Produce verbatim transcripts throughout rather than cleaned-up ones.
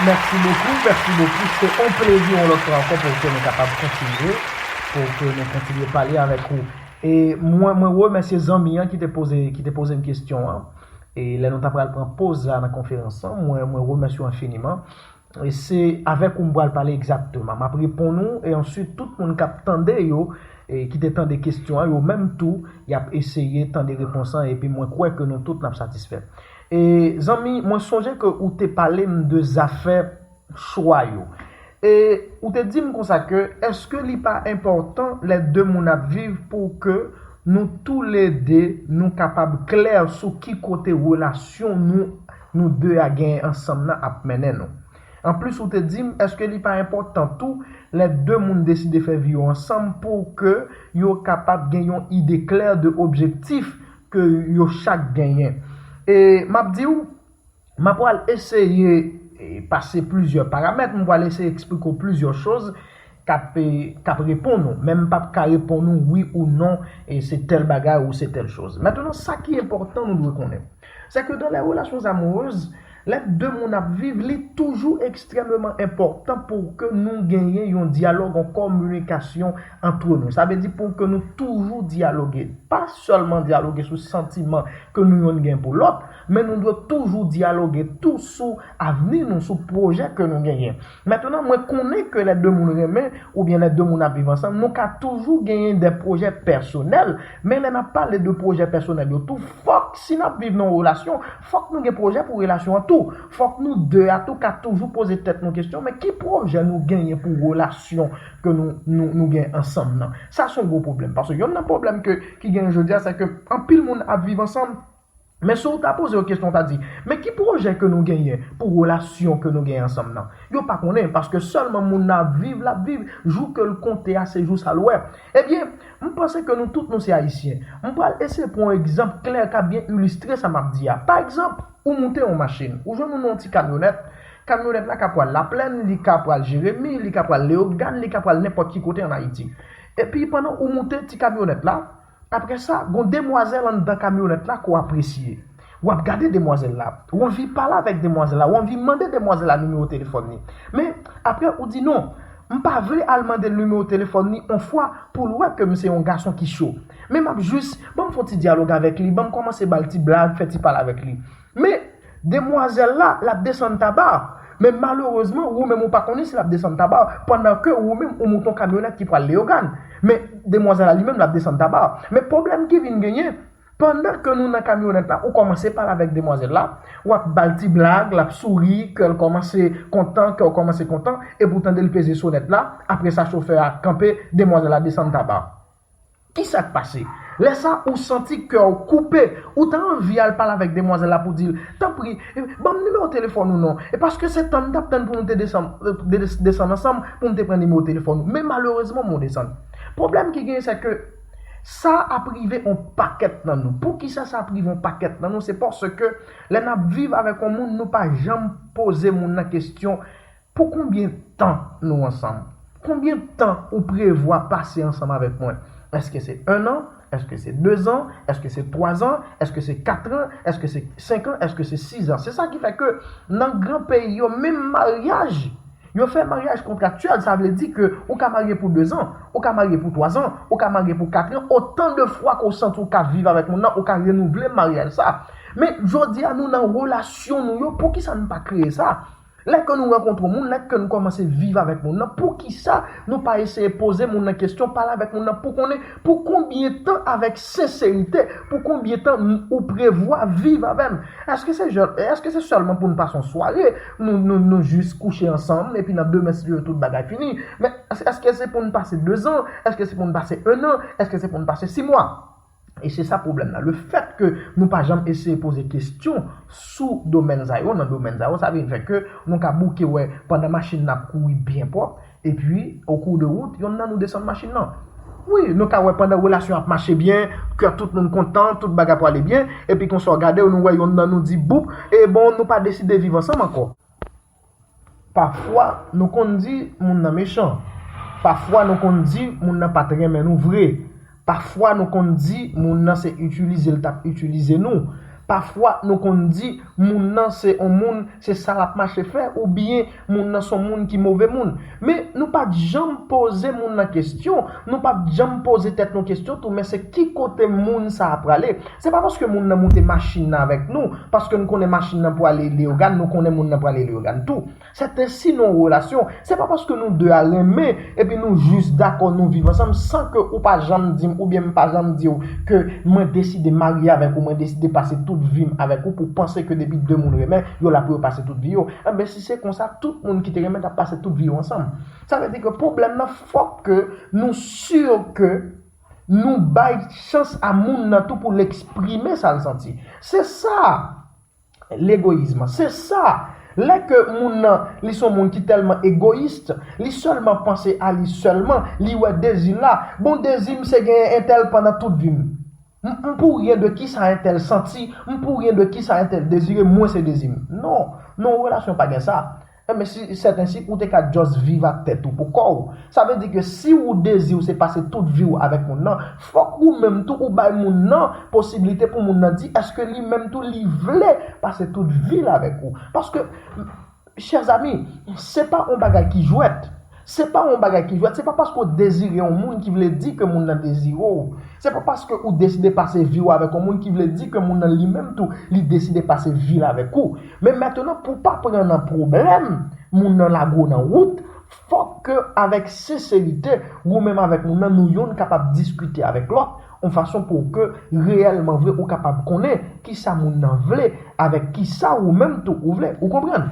Mèsi bokou, mèsi bokou. Se yon plezi yon lòt fwa ankò pou ke nou kapab kontinye, pou ke nou kontinye pale avèk ou. E mwen, mwen remèsye zanmi an ki te poze, ki te poze m kesyon an. E lè nou ta pral pran poz la nan konferans lan, mwen, mwen remèsye w enfiniman. E se avèk ou m pral pale egzakteman. M ap reponn ou, e answit tout moun k ap tande yo, e ki te tande kesyon an, yo menm tou, y ap eseye tande repons lan, epi mwen kwè ke nou tout n ap satisfè. E zanmi, mwen sonje ke ou te pale m de zafè chwa yo. E ou te di m konsa ke, èske li pa enpòtan lè de moun ap viv pou ke nou toulede nou kapab klè sou ki kote relasyon nou, nou de a genyen ansanm nan ap mennen nou? Anplis, ou te di m, èske li pa enpòtan tou lè de moun deside fè vi yo ansanm pou ke yo kapab gen yon ide klè de objektif ke yo chak genyen? E m ap di w, m ap pral eseye e, pase plizyè paramèt, m pral eseye eksplike w plizyè choz k ap, e, k ap reponn ou. Men m p ap ka reponn ou wi ou non, e se tèl bagay ou se tèl choz. Mentnan, sa ki enpòtan nou dwe konnen, se ke dans les relations amoureuses, lè de moun ap viv, li toujou ekstrèmeman enpòtan pou ke nou genyen yon dyalòg, yon kominikasyon antre nou. Sa vle di pou ke nou toujou dyaloge. Pa sèlman dyaloge sou santiman ke nou yonn gen pou lòt, men nou dwe toujou dyaloge tou sou avni nou, sou pwojè ke nou genyen. Mentnan, mwen konnen ke lè de moun renmen, oubyen lè de moun ap viv ansanm, nou ka toujou genyen de pwojè pèsonèl, men lè n ap pale de pwojè pèsonèl yo tou, fòk, si n ap viv nan yon relasyon, fòk nou gen pwojè pou relasyon an tou. Fòk nou de a tou ka toujou poze tèt nou kesyon, men ki pwojè nou genyen pou relasyon ke nou, nou, nou gen ansanm nan? Sa se yon gwo pwoblèm, paske yonn nan pwoblèm ke, ki genyen jodi a, se ke anpil moun ap viv ansanm, men si w ta poze yo kesyon, w ta di, men ki pwojè ke nou genyen pou relasyon ke nou genyen ansanm nan? Yo pa konnen, paske sèlman moun nan ap viv, l ap viv, jou ke l konte a, se jou sa l wè. Ebyen, m panse ke nou tout nou se Ayisyen. M pral eseye pran yon egzanp klè k ap byen ilistre sa m ap di a. Pa egzanp, ou moute yon machin, ou jwenn ou nan yon ti kamyonèt, kamyonèt la ka pral Laplèn, li ka pral Jeremi, li ka pral Leyogàn, li ka pral nenpòt ki kote ann Ayiti. Epi pandan ou moute ti kamyonèt la, apre sa, gon demwazèl anndan kamyonèt la ke w apresye. W ap gade demwazèl la. W anvi pale avèk demwazèl la. W anvi mande demwazèl la nimewo telefòn li. Men, apre, ou di non. M pa vle al mande l nimewo telefòn li on fwa pou l wè ke m se yon gason ki cho. Men m ap jis, ban m fè yon ti dyalòg avèk li, ban m kòmanse ba l ti blag, fè ti pale avèk li. Men, demwazèl la, l ap desann Taba. Men malerezman, ou menm ou pa konnen si l ap desann Taba, pandan ke ou menm ou moute yon kamyonèt ki pral Leyogàn. Men demwazèl la li menm l ap desann Taba. Men pwoblèm ki vin genyen, pandan ke nou nan kamyonèt la, ou kòmanse pale avèk demwazèl la, w ap ba l ti blag, l ap souri, kè l kòmanse kontan, kè w kòmanse kontan, epi w tande l peze sonèt la, apre sa chofè a kanpe, demwazèl la desann Taba. Kisa k pase? Lè sa, ou santi kè w koupe, ou ta anvi al pale avèk demwazèl la pou di l, tanpri, e, ban m nimewo telefòn ou non. E paske se tann m t ap tann pou nou te desann, de-, de-, desann ansanm, pou m te pran nimewo telefòn ou. Men malerezman, m ou desann. Pwoblèm ki genyen, se ke sa ap rive on pakèt nan nou. Poukisa sa ap rive on pakèt nan nou? Se paske lè n ap viv avèk on moun, nou pa janm poze moun nan kesyon, pou konbyen tan nou ansanm? Konbyen tan ou prevwa pase ansanm avèk mwen? Èske se en an? Èske se de zan? Èske se twa zan? Èske se kat an? Èske se senk an? Èske se sis an? Se sa ki fè ke nan gran peyi yo, menm maryaj, yo fè maryaj kontraktyèl, sa vle di ke ou ka marye pou de zan, ou ka marye pou twa zan, ou ka marye pou kat an, otan de fwa ke w santi w ka viv avèk moun nan, ou ka renouvle maryaj sa. Men jodi a, nou nan relasyon nou yo, poukisa nou pa kreye sa? Lè ke nou rankontre moun, lè ke nou kòmanse viv avèk moun nan, poukisa nou pa eseye poze moun nan kesyon, pale avèk moun nan pou konnen pou konbyen tan, avèk senserite, pou konbyen tan ou prevwa viv avè m? Èske se jè-, èske se sèlman pou n pase yon sware, nou, nou, nou jis kouche ansanm, epi nan demen, si Dye vle, tout bagay fini? Men èske se pou n pase de zan? Èske se pou n pase en an? Èske se pou n pase sis mwa? E se sa pwoblèm nan. Lefèt ke nou pa janm eseye poze kesyon sou domèn sa yo, nan domèn sa yo, sa vin fè ke nou ka bouke wè pandan machin nan ap kouri byen pwòp, epi, au cours de route, yonn nan nou desann machin nan. Wi, nou ka wè pandan relasyon ap mache byen, kè tout moun kontan, tout bagay prale byen, epi konsa w gade, nou wè yonn nan nou di, boup, e bon, nou pa deside viv ansanm ankò. Pafwa, nou konn di moun nan mechan. Pafwa, nou konn di moun nan pa t renmen nou vre. Pafwa, nou konn di moun nan se itilize l t ap itilize nou. Pafwa, nou konn di, moun nan se yon moun, se sa l ap mache fè, oubyen moun nan se yon moun ki move moun. Men, nou pa t janm poze moun nan kesyon, nou pa t janm poze tèt nou kesyon tou, men se ki kote moun sa a prale? Se pa paske moun nan moute machin nan avèk nou, paske nou konnen machin nan pwale Leyogàn, nou konnen moun nan pwale Leyogàn tou. Sèten si nou yon relasyon, se pa paske nou de a renmen, epi nou jis dakò nou viv ansanm san ke ou pa janm di m oubyen m pa janm di w ke mwen deside marye avèk ou, mwen deside pase tout vi m avèk ou, pou panse ke depi de moun renmen, yo la pou yo pase tout vi yo. Enben, si se konsa, tout moun ki te renmen t ap pase tout vi yo ansanm. Sa vle di ke pwoblèm nan, fòk ke nou si ke nou bay chans a moun nan tou pou l eksprime sa l santi. Se sa, legoyizm. Se sa. Lè ke moun nan, li se yon moun ki tèlman egoyis, li sèlman panse a li sèlman, li wè dezi l la. Bon, dezi m se gen entèl pandan tout vi m. M m pou ryen de kisa entèl santi, m pou ryen de kisa entèl dezire, mwen se dezi m. Non, nan yon relasyon pa gen sa. Enben, si, sèten si ou te ka just viv ak tèt ou pou kò w. Sa vle di ke si ou dezi w se pase tout vi w avèk moun nan, fòk ou menm tou ou bay moun nan posiblite pou moun nan di èske li menm tou li vle pase tout vi l avèk ou. Paske, chè zami, se pa yon bagay ki jwèt. Se pa yon bagay ki jwèt. Se pa paske w dezire yon moun ki vle di ke moun nan dezire w. Se pa paske ou deside pase vi w avèk yon moun ki vle di ke moun nan li menm tou, li deside pase vi l avèk ou. Men mentnan, pou pa pran nan pwoblèm, moun nan lage w nan wout, fòk ke avèk senserite, ou menm avèk moun nan, nou yonn kapab diskite avèk lòt, yon fason pou ke reyèlman vre ou kapab konnen kisa moun nan vle, avèk kisa ou menm tou ou vle. Ou konprann?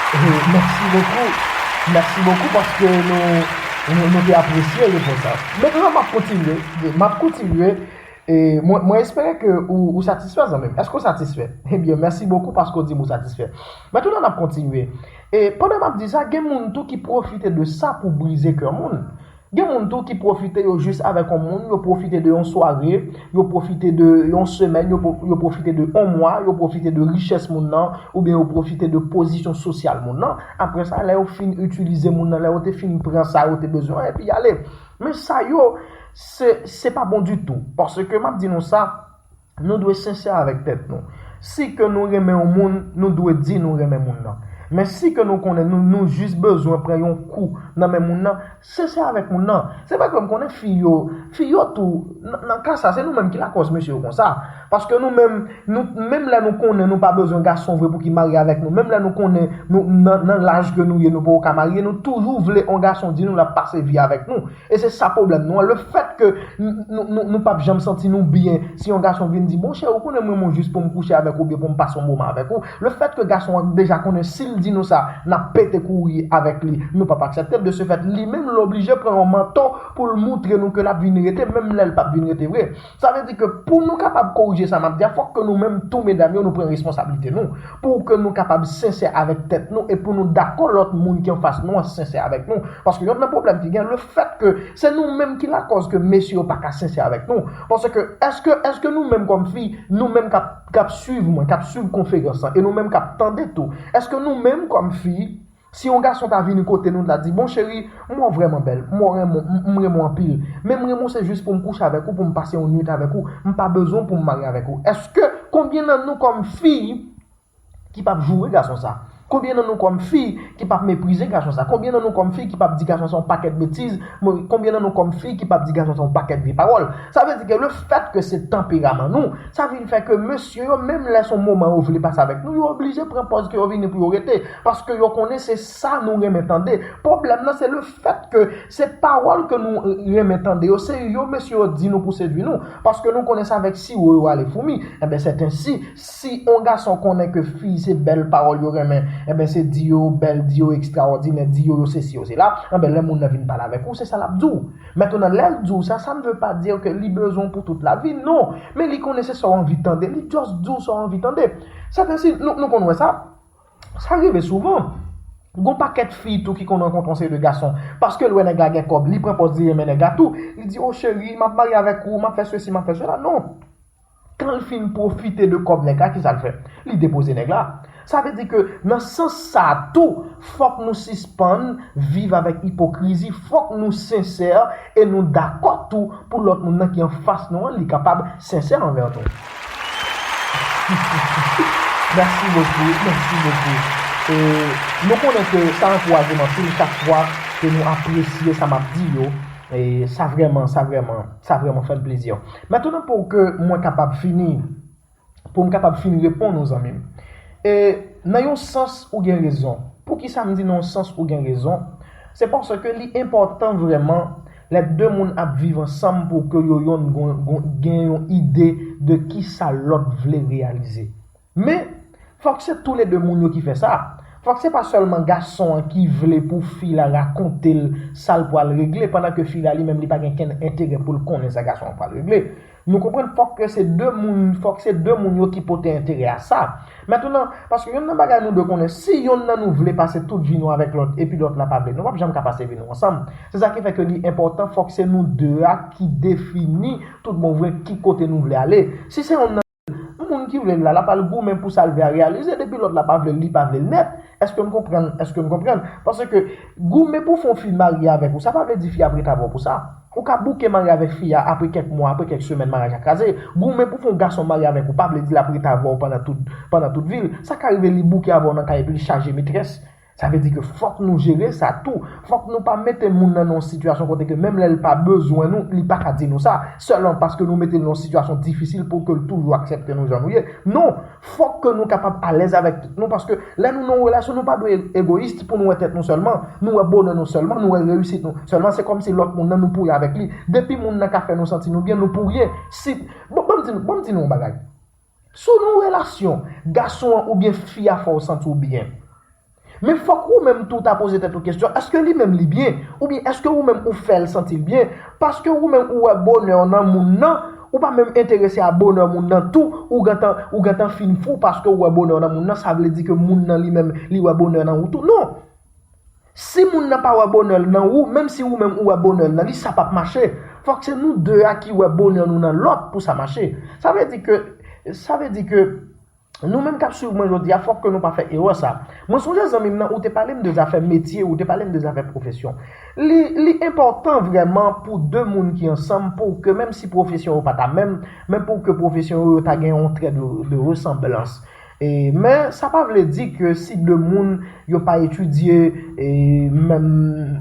Eh, mèsi bokou. Mèsi bokou paske nou, nou, nou te apresye repons la. Mentnan, m ap kontinye. M ap kontinye. E mwen, mwen espere ke ou, ou satisfè, zanmi m. Èske ou satisfè? Ebyen, mèsi bokou paske w di m ou satisfè. Mentnan, n ap kontinye. E pandan m ap di sa, gen moun tou ki pwofite de sa pou brize kè moun. Gen moun tou ki pwofite yo jis avèk yon moun, yo pwofite de yon sware, yo pwofite de yon semèn, yo pwo-, yo pwofite de yon mwa, yo pwofite de richès moun nan, oubyen yo pwofite de pozisyon sosyal moun nan. Apre sa, lè yo fin itilize moun nan, lè yo te fin pran sa yo te bezwen an, epi y ale. Men sa yo, se, se pa bon ditou. Paske m ap di nou sa, nou dwe sensè avèk tèt nou. Si ke nou renmen yon moun, nou dwe di nou renmen moun nan. Men si ke nou konnen nou, nou jis bezwen pran yon kou nan men moun nan, sensè avèk moun nan. Se vre ke m konnen fi yo, fi yo tou, nan, nan ka sa, se nou menm ki lakòz mesye yo konsa. Paske nou menm, nou, menm lè nou konnen nou pa bezwen gason vre pou ki marye avèk nou, menm lè nou konnen nou, nan, nan laj ke nou ye, nou poko ka marye, nou toujou vle yon gason di nou l ap pase vi avèk nou. E se sa pwoblèm nou an. Lefèt ke n-, nou, nou, nou p ap janm santi nou byen si yon gason vin di, "Bon, cheri, ou konnen m renmen w jis pou m kouche avèk ou oubyen pou m pase yon moman avèk ou." Lefèt ke gason an deja konnen si l di nou sa, n ap pete kouri avèk li, nou p ap aksepte l. De ce fait, li menm, l oblije pran yon manto pou l moutre nou ke l ap vin rete, menm lè l p ap vin rete vre. Sa vle di ke pou nou kapab korije sa m ap di a, fòk ke nou menm tou, medam yo, nou pran responsablite nou. Pou ke nou kapab sensè avèk tèt nou e pou nou dakò lòt moun ki anfas nou an sensè avèk nou. Paske yonn nan pwoblèm ki gen, lefèt ke se nou menm ki lakòz ke mesye yo pa ka sensè avèk nou. Paske èske, èske nou menm kòm fi, nou menm k ap, k ap swiv mwen, k ap swiv konferans lan, e nou menm k ap tande tou, èske nou menm kòm fi, si yon gason ta vini kote nou, ta di, "Bon, cheri, m wè w vrèman bèl, m wè w renmen, m, m renmen w anpil. Men m renmen w se jis pou m kouche avèk ou, pou m pase yon nuit avèk ou, m pa bezwen w pou m marye avèk ou." Èske, konbyen nan nou kòm fi ki p ap joure gason sa? Konbyen nan nou kòm fi ki p ap meprize gason sa? Konbyen nan nou kòm fi ki p ap di gason sa yon pakèt betiz? Konbyen nan nou kòm fi ki p ap di gason sa yon pakèt vye pawòl? Sa vle di ke lefèt ke se tanperaman nou, sa vin fè ke mesye yo, menm lè se yon moman yo vle pase avèk nou, yo oblije pran pòz ke yo vini pou yo rete. Paske yo konnen se sa nou renmen tande. Pwoblèm nan, se lefèt ke se pawòl ke nou renmen tande yo, se yo mesye yo di nou pou sedwi nou. Paske nou konnen se avèk siwo yo rale foumi. Enben, sèten si, si yon gason konnen ke fi se bèl pawòl yo renmen, enben, se di yo bèl, di yo ekstraòdinè, di yo yo sesi, yo sela, enben, lè moun nan vin pale avèk ou, se sa l ap di w. Mentnan, lè l di w sa, ça ne veut pas dire que li bezwen w pou tout lavi, non. Men li konnen se sa w anvi tande, li just di w sa w anvi tande. Sèten si, nou, nou konn wè sa, sa rive souvan. Gon pakèt fi tou ki konn rankontre yon seri de gason. Paske l wè nèg la gen kòb, li pran pòz li renmen nèg la tou. Li di, "O cheri, m ap marye avèk ou, m ap fè sesi, m ap fè sela." Non. Kan l fin pwofite de kòb nèg la, kisa l fè? Li depoze nèg la. Sa vle di ke nan sans sa a tou, fòk nou sispann viv avèk ipokrizi, fòk nou sensè e nou dakò tou pou lòt moun nan ki anfas nou an, li kapab sensè anvè nou. Merci beaucoup, merci beaucoup. E nou konnen ke sa ankouraje m anpil chak fwa ke nou apresye sa m ap di yo. E sa vrèman, sa vrèman, sa vrèman fè m plezi. Mentnan pou ke mwen kapab fini, pou m kapab fin reponn ou zanmi m. E nan yon sans ou gen rezon. Poukisa m di nan yon sans ou gen rezon? Se paske li enpòtan vrèman lè de moun ap viv ansanm pou ke yo yonn gon- gon- gen yon ide de kisa lòt vle reyalize. Men, fòk se toulede moun yo ki fè sa. Fòk se pa sèlman gason an ki vle pou fi la rakonte l sa l pral regle, pandan ke fi la li menm li pa gen kenn enterè pou l konnen sa gason an pral regle. Nou konprann, fòk ke se de moun, fòk se de moun yo ki pote enterè a sa. Mentnan, paske yonn nan bagay nou dwe konnen, si yonn nan nou vle pase tout vi nou avèk lòt, epi lòt la pa vle, nou p ap janm ka pase vi nou ansanm. Se sa ki fè ke li enpòtan, fòk se nou de a ki defini tout bon vre ki kote nou vle ale. Si se yonn nan moun ki vle l la, l ap al goumen pou sa l vle a reyalize, depi lòt la pa vle l, li pa vle l nèt. Èske n konprann? Èske n konprann? Paske goumen pou fè yon fi marye avèk ou, sa pa vle di fi ap ret avè w pou sa. Ou ka bouke marye avèk fi a, apre kèk mwa, apre kèk semèn, maryaj la kraze. Goumen pou fè yon gason marye avèk ou, pa vle di l ap ret avè w pandan tout, pandan tout vi l. Sa ka rive li bouke avè w nan kay epi l chaje metrès. Sa vle di ke fòk nou jere sa tou. Fòk nou pa mete moun nan nan yon sitiyasyon kote ke menm lè l pa bezwen nou, li pa ka di nou sa. Sèlman paske nou mete l nan yon sitiyasyon difisil pou ke l toujou aksepte nou jan nou ye. Non, fòk ke nou kapab alèz avèk tèt nou, paske lè nou nan yon relasyon, nou pa dwe egoyis pou nou wè tèt nou sèlman, nou wè bonè nou sèlman, nou wè reyisit nou sèlman. Se kòmsi lòt moun nan nou pou ye avèk li. Depi moun nan ka fè nou santi nou byen, nou pou ye. Si, bon, ban m di nou, ban m di nou yon bagay. Si w nan yon relasyon, gason an oubyen fi a fè w santi w byen. Men fòk ou menm tou ta poze tèt ou kesyon, èske li menm li byen? Oubyen èske ou menm ou fè l santi l byen? Paske ou menm ou wè bonè nan moun nan, ou pa menm enterese a bonè moun nan tou, ou gentan, ou gentan fin fou paske ou wè bonè nan moun nan, sa vle di ke moun nan li menm li wè bonè nan ou tou. Non! Si moun nan pa wè bonè l nan ou, menm si ou menm ou wè bonè l nan li, sa p ap mache. Fòk se nou de a ki wè bonè nou nan lòt pou sa mache. Sa vle di ke, sa vle di ke nou menm k ap swiv mwen jodi a, fòk ke nou pa fè erè sa. Mwen sonje zanmi m nan, ou te pale m de zafè metye, ou te pale m de zafè pwofesyon. Li, li enpòtan vrèman pou de moun ki ansanm, pou ke menm si pwofesyon yo pa ta menm, men pou ke pwofesyon yo, yo ta gen yon trè de, de resanblans. E, men, sa pa vle di ke si de moun yo pa etidye, e, menm,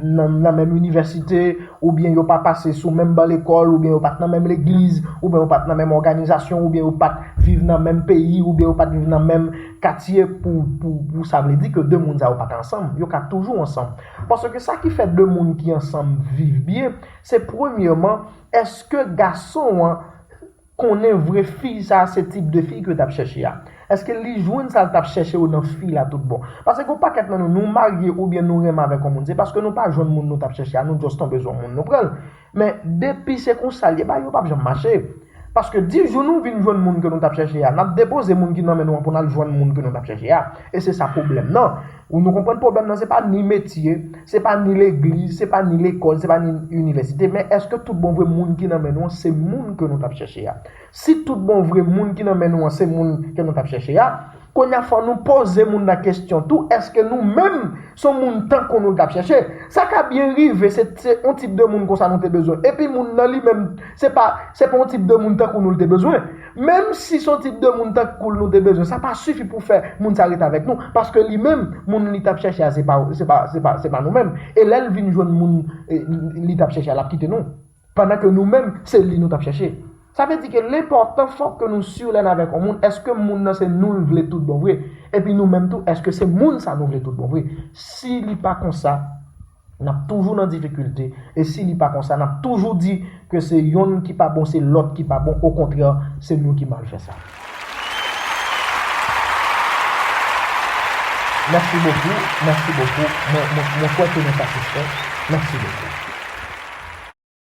nan, nan menm inivèsite, oubyen yo pa pase sou menm ban lekòl, oubyen yo pa t nan menm legliz, oubyen yo pa t nan menm òganizasyon, oubyen yo pa t viv nan menm peyi, oubyen yo pa t viv nan menm katye, pou, pou, pou sa vle di ke de moun sa yo pa t ansanm. Yo ka toujou ansanm. Paske sa ki fè de moun ki ansanm viv byen, se premyèman, èske gason an konnen vre fi sa a se tip de fi ke l t ap chèche a? Èske li jwenn sa l t ap chèche yo nan fi la tout bon? Paske gen yon pakèt nan nou, nou marye oubyen nou renmen avèk yon moun, se paske nou pa jwenn moun nou t ap chèche a, nou just tonbe sou yon moun, nou pran l. Men depi se konsa l ye, bagay yo p ap janm mache. Paske di jou nou vin jwenn moun ke nou t ap chèche a, n ap depoze moun ki nan men nou an pou n al jwenn moun ke nou t ap chèche a. E se sa pwoblèm nan. Ou nou konprann pwoblèm nan, se pa ni metye, se pa ni legliz, se pa ni lekòl, se pa ni inivèsite, men èske tout bon vre moun ki nan men nou an se moun ke nou t ap chèche a? Si tout bon vre moun ki nan men nou an se moun ke nou t ap chèche a, kounye a fò nou poze moun nan kesyon tou, èske nou menm se yon moun tankou nou l t ap chèche? Sa ka byen rive se, se yon tip de moun konsa nou te bezwen. Epi moun nan li menm, se pa, se pa yon tip de moun tankou nou l te bezwen. Menm si se yon tip de moun tankou l nou te bezwen, sa pa sifi pou fè moun sa rete avèk nou, paske li menm, moun li t ap chèche a, se pa, se pa, se pa, se pa nou menm. E lè l vin jwenn moun, e, li t ap chèche a, l ap kite nou. Pandan ke nou menm, se li nou t ap chèche. Sa vle di ke l enpòtan, fòk ke nou si lè n avèk yon moun, èske moun nan se nou l vle tout bon vre? Epi nou menm tou, èske se moun sa nou vle tout bon vre? Si li pa konsa, n ap toujou nan difikilte. E si li pa konsa, n ap toujou di ke se yonn ki pa bon, se lòt ki pa bon. Okontrè, se nou ki mal fè sa. Merci beaucoup, merci beaucoup. Mwen, mwen, mwen kwè ke nou satisfè. Merci beaucoup.